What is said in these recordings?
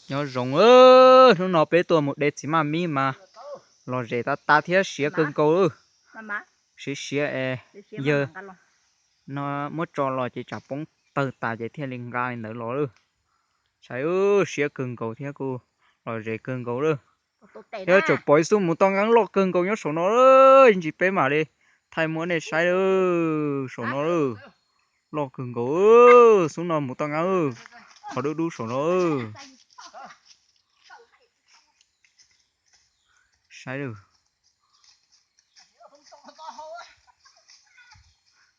Nyob zoo, hnub no peb tuaj mus de txiv maj mib mas lom zem tas tas thiab siav kawg nkaus. Siav siav es yawg no muab tso los ces tsam poob tawg tas ces thiaj li nqa li ntawd los lawm. Saib, siav kawg nkaus thiab kuj lom zem kawg nkaus lawm. Thiab tseem pom ib xub mus toj nqeeb loj kawg nkaus nyob saum no, ntsis peb mam li thaij muab nej saib lawm saum no lawm. Loj kawg nkaus, xub no mus toj nqeeb, qhov dub dub saum no. Saib lawm.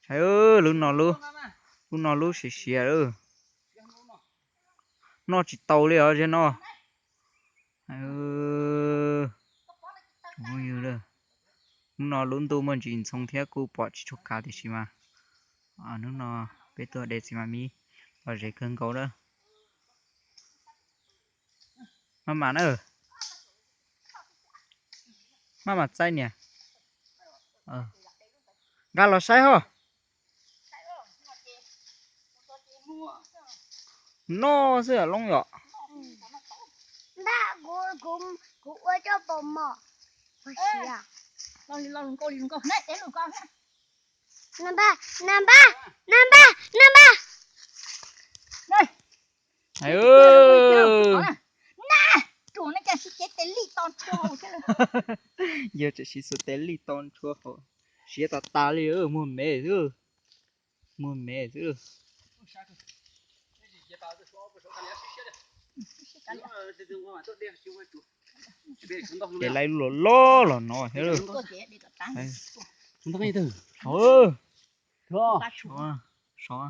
Saib, lub no, lub no lub siav siav lawm. Noj tsis tau li os ziag no. Hnub no lub ntuj muaj ntsis ntxhoo thiab kuj pom tsis tshua kav tiam sis mas hnub no peb tuaj de txiv maj mib lom zem kawg nkaus lawm. Maj mam na, maj mam txaij niam. Nqa los saib ho. Noj xwb loob yom. Npaj, kuv, kuv, kuv ua coj pom mom. Ua siav. Npaj, npaj, npaj, npaj, npaj. Yog tseem siv xuas tes lij to ntshua hauv, siav tas tas li, muag me xwb, muag me xwb. Ces laij lub los loj los no thiab. Sov, sov.